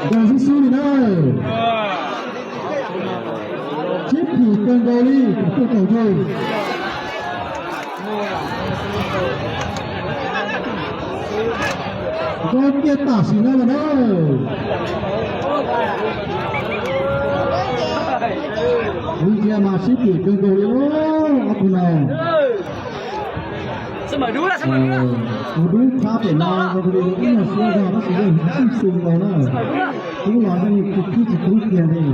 Nkag xub xub li na. Sib phim kawg nkaus li, kuv tuaj tau yug. Nkag kiag tam sim no lawm na. Kuv ntsia mas sib phim kawg nkaus li ob tug no. Kuv dub tshab pem no, ib nyuag siab zog tab sis yog xib xwm nkaus na. Tub los yeej tsis khib tsis tub kiag li.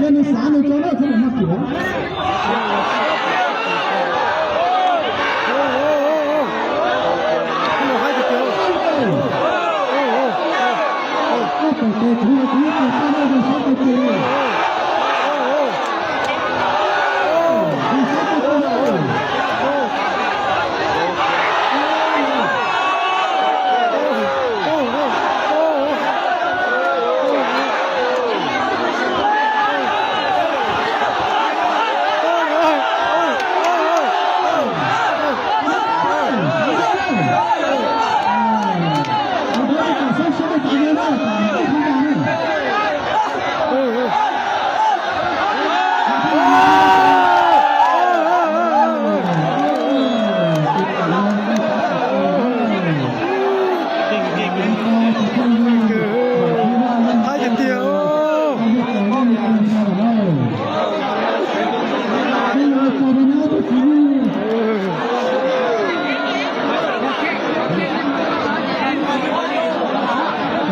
Yog nws xav nws tso na, txhob mam maj kiag. Haib tiag tiag.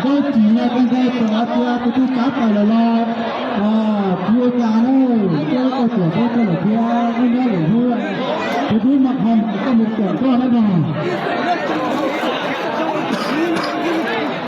Nkauj Cim no koj nkauj tau tias tus tub kav pais lawm los, kuv ua cas na, koj tau tuam koj lawm thiab, koj nyob lawm thiab, tus tub mas qhov koj mus tuam koj na no.